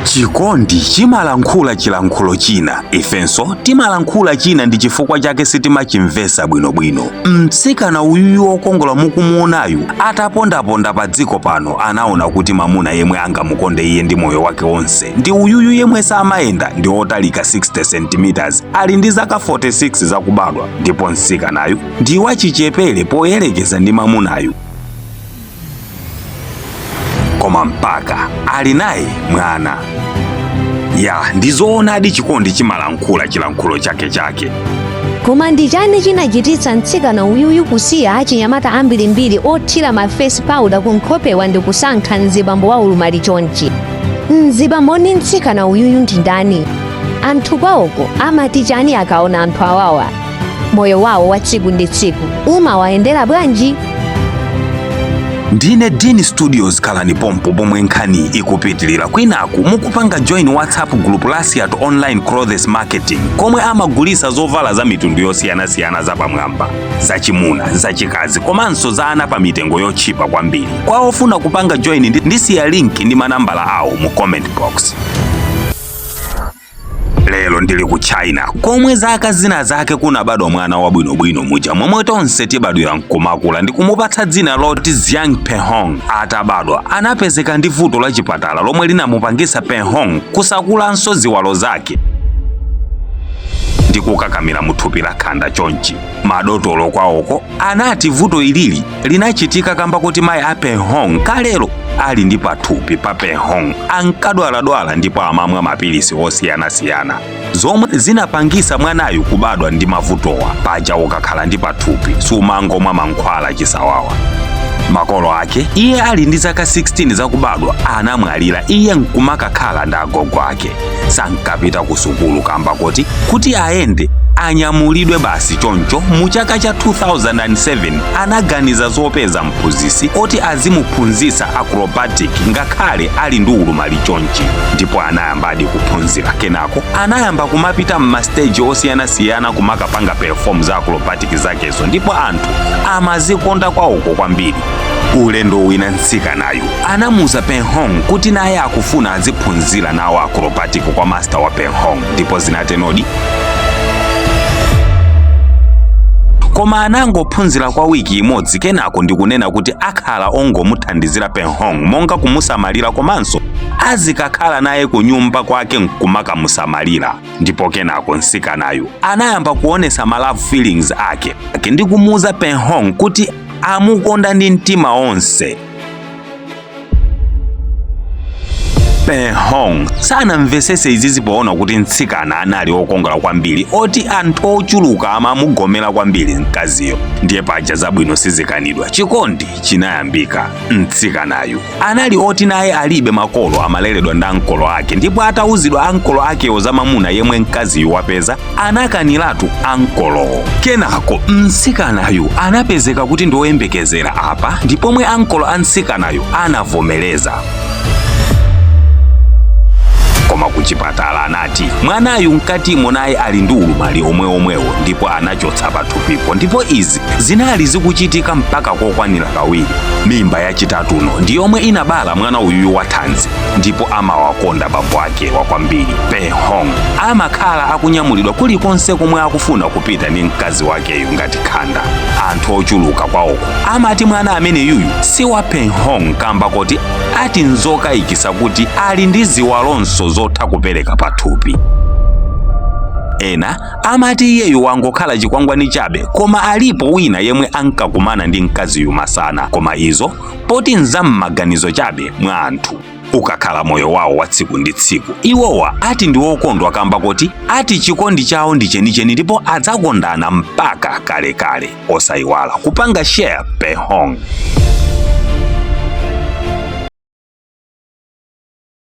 Chikondi chimalankhula chilankhulo china, ifenso timalankhula china, ndi chifukwa chake sitimachimvesa bwinobwino. Mtsikana uyuyu wokongola mukumuonayu atapondaponda pa dziko pano anaona kuti mamuna yemwe angamukonde iye ndi moyo wake wonse ndi uyuyu yemwe samayenda, ndi otalika 60 cm, ali ndi zaka 46 zakubadwa, ndipo mtsikanayu ndi wachichepere poyerekeza ndi mamunayu, koma mpaka ali naye mwana. Ya, ndizoonadi, chikondi chimalankhula chilankhulo chake chake. Koma ndi chani chinachititsa mtsikana uyuyu kusiya achinyamata ambirimbiri othira ma face powder ku nkhopewa ndi kusankha mzibambo wa ulumali chonchi? Mzibambo ndi mtsikana uyuyu ndi ndani? Anthu kwawoko amati chani akaona anthu awawa? Moyo wawo wa tsiku ndi tsiku umawayendera bwanji? Ndine Dean Studios, khalani pompo pomwe nkhani ikupitilira. Kwinaku mukupanga join WhatsApp group la Siat Online Clothes Marketing, komwe amagulisa zovala za mitundu yosiyanasiyana zapamwamba, zachimuna, zachikazi komanso za ana pa mitengo yotchipa kwambiri. Kwa ofuna kupanga join, ndisiya link ndi manambala awo mu comment box. Lero ndili ku China, komwe zaka zina zake kunabadwa mwana wabwinobwino muja momwe tonse tibadwira nkumakula, ndi kumupatsa dzina loti Zhang Pehong. Atabadwa anapezeka ndi vuto la chipatala lomwe linamupangisa Pehong kusakulanso ziwalo zake ndi kukakamira muthupi la khanda chonchi. Madotolo kwawoko anati vuto ilili linachitika kamba kuti mayi a Pehong kalero ali ndi pathupi pa Pehong ankadwaladwala ndipo amamwa mapilisi osiyanasiyana, zomwe zinapangisa mwanayu kubadwa ndi mavutowa. Paja ukakhala ndi pathupi sumangomwa mankhwala chisawawa. Makolo ake iye ali ndi zaka 16 zakubadwa anamwalira, iye nkumakakhala ndi agogo ake. Sankapita ku sukulu kamba koti kuti ayende anyamulidwe basi. Choncho mu chaka cha 2007 anaganiza zopeza mphunzitsi oti azimuphunzitsa acrobatic ngakhale ali ndi ulumali chonchi, ndipo anayambadi kuphunzira. Kenako anayamba kumapita m'masteji osiyanasiyana kumakapanga perform za acrobatic zakezo, ndipo anthu amazikonda kwawoko kwambiri. Ulendo wina mtsikanayu anamuuza Penghong kuti naye akufuna aziphunzira nawo acrobatic kwa master wa Penghong, ndipo zinatenodi. Koma anangophunzira kwa wiki imodzi, kenako ndikunena kuti akhala ongomuthandizira Penghong monga kumusamalira, komanso azikakhala naye ku nyumba kwake nkumakamusamalira. Ndipo kenako mtsikanayu anayamba kuonesa ma love feelings ake ndi kumuuza Penghong kuti amukonda ndi mtima onse. Penghong sanamvesese izizi poona kuti mtsikana anali okongola kwambiri oti anthu ochuluka amamugomera kwambiri mkaziyo. Ndiye paja zabwino sizikanidwa, chikondi chinayambika. Mtsikanayu anali oti naye alibe makolo, amaleredwa ndi ankolo ake, ndipo atauzidwa ankolo akewo za mamuna yemwe mkaziyu wapeza, anakaniratu ankolowo. Kenako mtsikanayu anapezeka kuti ndi woyembekezera. Apa ndi pomwe ankolo a mtsikanayu anavomereza, koma kuchipatala anati mwanayu mkatimo naye ali ndi ulumali omweomwewo, ndipo anachotsa pathupipo. Ndipo izi zinali zikuchitika mpaka kokwanira kawiri. Mimba yachitatuno ndi yomwe inabala mwana uyuyu wathanzi, ndipo amawakonda bambo akewa kwambiri. Penghong amakhala akunyamulidwa kulikonse komwe akufuna kupita ndi mkazi wakeyu ngati khanda. Anthu ochuluka kwawoko amati mwana amene yuyu si wa Penghong kamba koti ati nzokayikisa kuti ali ndi ziwalonso zotha kupereka pathupi. Ena amati iyeyu wangokhala chikwangwani chabe, koma alipo wina yemwe ankakumana ndi mkaziyu masana, koma izo poti nzam'maganizo chabe mwa anthu. Ukakhala moyo wawo wa tsiku ndi tsiku, iwowa ati ndi wokondwa kamba koti ati chikondi chawo ndi chenicheni ndipo adzakondana mpaka kalekale. Osayiwala kupanga share Penghong.